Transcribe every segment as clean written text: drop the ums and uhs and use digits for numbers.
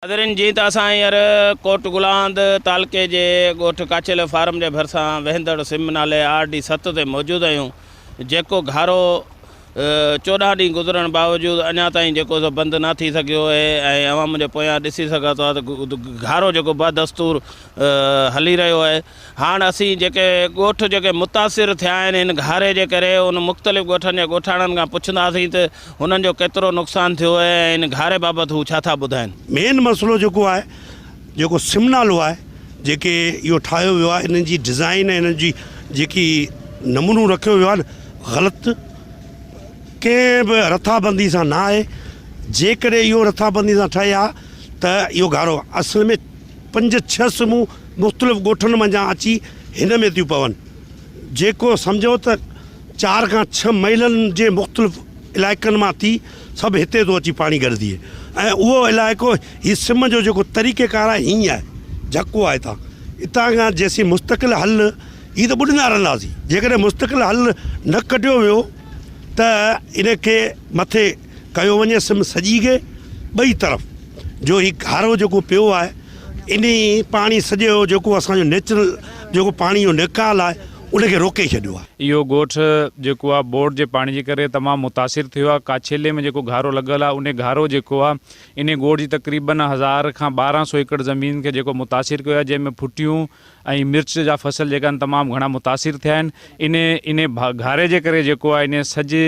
ناظرين جيئن ته اسان هينئر ڪوٽ گلاند تعلقي جي ڳوٺ ڪاڇيلو فارم جي ڀرسان وهندڙ سم نالي آر ڊي ست تي موجود آهيون جيڪو گهارو 14 ڏينهن گذرڻ باوجود اڃا تائين جيڪو سو بند نه ٿي سگهيو آهي ۽ اوهان منهنجي پويان ڏسي سگهو ٿا ته گهارو جيڪو بدستور هلي رهيو آهي. هاڻ اسين جيڪي ڳوٺ جيڪي متاثر ٿيا آهن هن گهاري جي ڪري ان مختلف ڳوٺن جي ڳوٺاڻن کان پڇنداسين ته هنن جو ڪيترو نقصان ٿيو آهي ۽ هن گهاري بابت هو ڇا ٿا ٻڌائين. مين مسئلو جيڪو آهي جيڪو سم نالو آهي جيڪي اهو ٺاهيو ويو آهي انهن جي ڊزائين ۽ انهن جي جيڪي نمونو رکيو ويو آهي نه غلط ڪنهن به رٿابندي سان نه آهي جيڪڏهن اهو رٿابندي سان ٺهي ها ته اهو گهارو اصل ۾ پنج ڇهه سمون مختلف ڳوٺن منجهان اچي هن ۾ ٿيون پون، جيڪو سمجهو ته چار کان ڇهه ميلن جي مختلف علائقن مان ٿي سڀ هتي ٿو اچي پاڻي گڏ ٿئي ۽ اهو علائقو هي سم جو جيڪو طريقي ڪار آهي هيئن آهي جهڪو آهي هتان اتان کان جيسين مستقل حل هي ته ٻڏندا رهنداسين جيڪڏهن مستقل حل نه ڪڍيو ويو ته ان کي مٿي ڪيو وڃي سم سڄي کي ٻئي طرف جو هي گهارو جيڪو پيو آهي انهي پاڻي سڄو جيڪو اسان جو نيچرل جيڪو پاڻي جو نيڪال آهي ان کي روڪي ڇڏيو آهي. اهو ڳوٺ جيڪو آهي بورڊ جي پاڻي جي ڪري تمام متاثر ٿيو آهي ڪاڇيلي ۾ جيڪو گهارو لڳل آهي انهي گهارو جيڪو آهي انهي ڳوٺ جي تقريبن هزار کان 1200 ايڪڙ زمين کي جيڪو متاثر ڪيو آهي جنهن ۾ ڦٽيون ۽ مرچ جا فصل جيڪا آهن تمام گهڻا متاثر ٿيا آهن انهي انهي گهاري جي ڪري جيڪو آهي انهي سڄي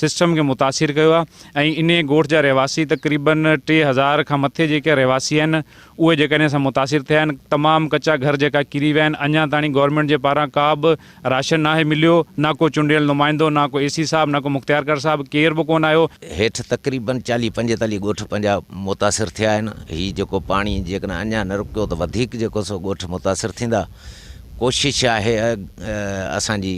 سسٽم کي متاثر ڪيو آهي ۽ انهي ڳوٺ جا رهواسي تقريبن 3000 کان مٿي جيڪي رهواسي آهن اهي جيڪا انهي سان متاثر ٿيا آهن تمام ڪچا گهر جيڪا ڪري ويا آهن اڃا تاڻي گورنمينٽ جي پاران ڪا به راشن ناهي مليو نه ڪو چونڊيل نمائندو نه ڪو اي سي صاحب نه ڪو مختيارڪار صاحب ڪير به ڪونه آيو. هيٺ تقريبن 40 45 ڳوٺ پنهنجا متاثر ٿيا آهن هي جيڪو پاڻي جيڪڏهن اڃا نه رڪيو ته وڌيڪ جيڪو سو ڳوٺ متاثر ٿيندا ڪوشش آهي اسان جي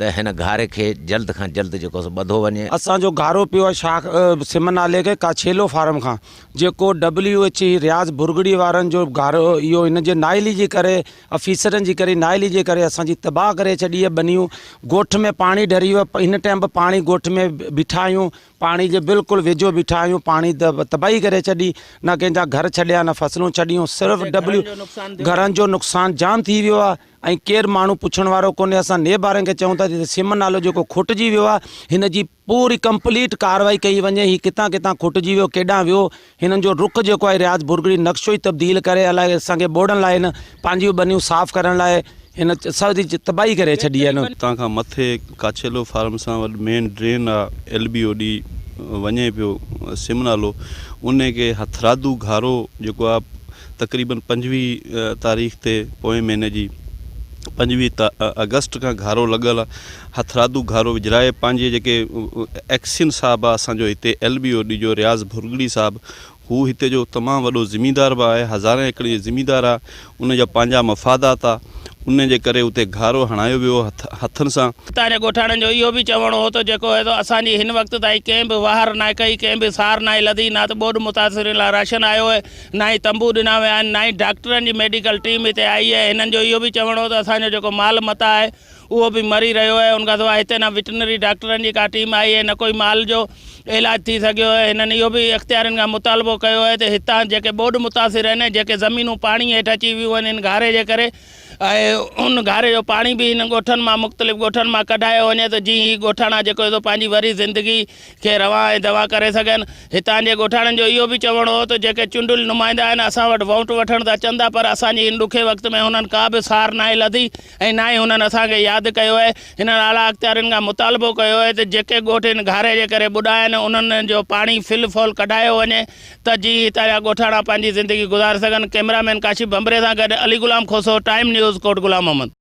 ته هن گهاري کي جلد کان جلد جيڪو سو ٻڌو وڃي. اسان جو گهارو پيو آهي شاخ سم نالي کي ڪاڇيلو فارم کان جيڪو ڊبليو ايڇ اي رياض ڀرڳڙي وارن جو گهارو اهو هن جي نااهلي جي ڪري آفيسرن جي ڪري نااهلي جي ڪري اسان جي تباهه ڪري ڇڏي آهي ٻنيون ڳوٺ ۾ پاڻي ڍري ويو آهي هن ٽائيم به پاڻي ڳوٺ ۾ بيٺا آهيون پاڻي جي بلڪل ويجهو بيٺا آهيون پاڻي تباهي ڪري ڇڏي نه ڪنهن جا گهر ڇڏيا نه فصلون ڇڏيون صرف ڊبليو گهرن جو نقصان جام ٿي ويو آهي ۽ ڪير ماڻهو پڇڻ وارو ڪونهي اسان نيب وارن کي چئون ٿا ته سم نالو جيڪو کوٽجي ويو آهي هن جي پوري ڪمپليٽ ڪارروائي ڪئي وڃي هي ڪٿان ڪٿان کوٽجي ويو ڪيڏانهن ويو هنن جو رخ جيڪو آهي رياض ڀرڳڙي نقشو ئي تبديل ڪري الائي اسان کي ٻوڙڻ لاء هن پنهنجيون ٻنيون صاف ڪرڻ لاء هن سڄي تباهي ڪري ڇڏي آهي. اتان کان مٿي ڪاڇيلو فارم سان وڏ مين ڊرين آ ايل بي او ڏي وڃي پيو سم نالو انهي کي هٿرادو گهارو جيڪو آ تقريبن 25 تاريخ تي پوئين مهيني جي 25 آگسٽ کان گهارو لڳل آ هٿرادو گهارو وجهرائي پنهنجي جيڪي ايڪسين صاحب آ اسان جو هتي ايل بي او ڊي جو رياض ڀرڳڙي صاحب هو هتي جو تمام وڏو زميندار به آهي هزارين ايڪڙ جي زميندار آ ان جا پنهنجا مفادات آ ان جي ڪري اتي گهارو هڻايو ويو هٿن سان. هتان جي ڳوٺاڻن جو اهو به چوڻ هو ته جيڪو هي سو اسان جي هن وقت تائين ڪنهن به واهر ناهي ڪئي ڪنهن به سار ناهي لڌي نه ته ٻوڏ متاثرين لاء راشن آيو اهي نه ئي تنبو ڏنا ويا آهن، نه ئي ڊاڪٽرن جي ميڊيڪل ٽيم هتي آئي آهي، هنن جو اهو به چوڻ هو ته اسان جو جيڪو مال متاع آهي اهو به مري رهيو آهي، ان کان سواء هتي نه وٽرنري ڊاڪٽرن جي ڪا ٽيم آئي آهي نه ڪوئي مال جو علاج ٿي سگهيو آهي، هنن اهو به اختيارين کان مطالبو ڪيو آهي ته هتان جيڪي ٻوڏ متاثر آهن ۽ جيڪي زمينون پاڻي هيٺ اچي ويون آهن ان گهاري جي ڪري ۽ ان گهاري جو پاڻي به هنن ڳوٺن مان مختلف ڳوٺن مان ڪڍايو وڃي ته جيئن هي ڳوٺاڻا جيڪو هتو پنهنجي وري زندگي کي روان ۽ دوان ڪري سگهن. هتان جي ڳوٺاڻن جو اهو به چوڻ هو ته جيڪي چونڊيل نمائندا آهن اسان وٽ وونٽ وٺڻ ته اچن ٿا پر اسان جي هن ڏکي وقت ۾ هنن ڪا به سار ناهي لڌي ۽ نه ئي هنن اسان کي ياد ڪيو آهي. هنن اعليٰ اختيارين کان مطالبو ڪيو آهي ته جيڪي ڳوٺ هن گهاري جي ڪري ٻڏا آهن انهن جو پاڻي في الفور ڪڍايو وڃي ته جيئن هتان جا ڳوٺاڻا پنهنجي زندگي گذاري سگهن. ڪئميرا مين ڪاشف ڀنڀري سان گڏ علي غلام کوسو، ٽائيم نيوز، ڪوٽ غلام محمد.